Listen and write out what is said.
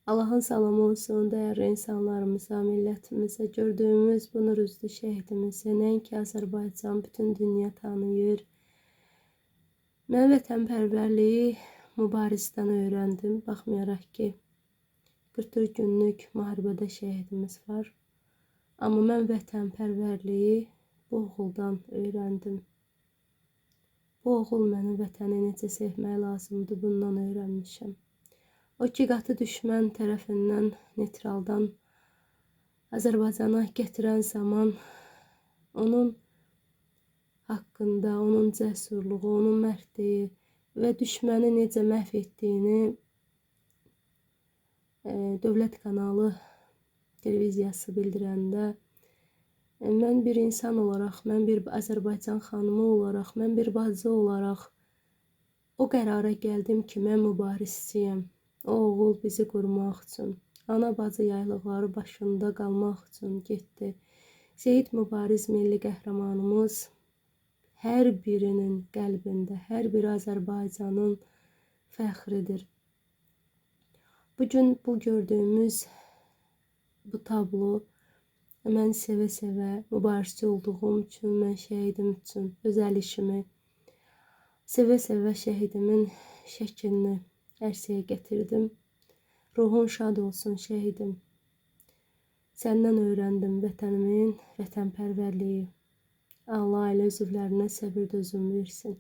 Allahın salamı olsun dəyərli insanlarımıza, millətimizə. Gördüyümüz bu nurüzlü şəhidimizi nəinki Azərbaycan, bütün dünya tanıyır. Mən vətənpərvərliyi Mübarizdən öyrəndim. Baxmayaraq ki, 44 günlük müharibədə şəhidimiz var. Amma mən vətənpərvərliyi bu oğuldan öyrəndim. Bu oğul məni vətəni necə sevmək lazımdır, bundan öyrənmişəm. O ki, qatı düşmən tərəfindən Neytraldan Azərbaycana gətirən zaman onun haqqında, onun cəsurluğu, onun mərdliyi və düşməni necə məhv etdiyini dövlət kanalı televiziyası bildirəndə mən bir insan olaraq, mən bir Azərbaycan xanımı olaraq, mən bir bacı olaraq o qərara gəldim ki, mən mübarizçiyəm. O oğul bizi qorumaq üçün, ana bacı yaylıqları başında qalmaq üçün getdi. Seyid Mübariz milli qəhrəmanımız hər birinin qəlbində, hər bir Azərbaycanın fəxridir. Bugün bu gördüyümüz bu tablo mən sevə-sevə mübarizçi olduğum üçün, mən şəhidim üçün özəl işimi sevə-sevə şəhidimin şəklini ərsəyə gətirdim. Ruhun şad olsun şəhidim. Səndən öyrəndim vətənimin vətənpərvərliyi. Allah ailə üzvlərinə səbir dözüm versin.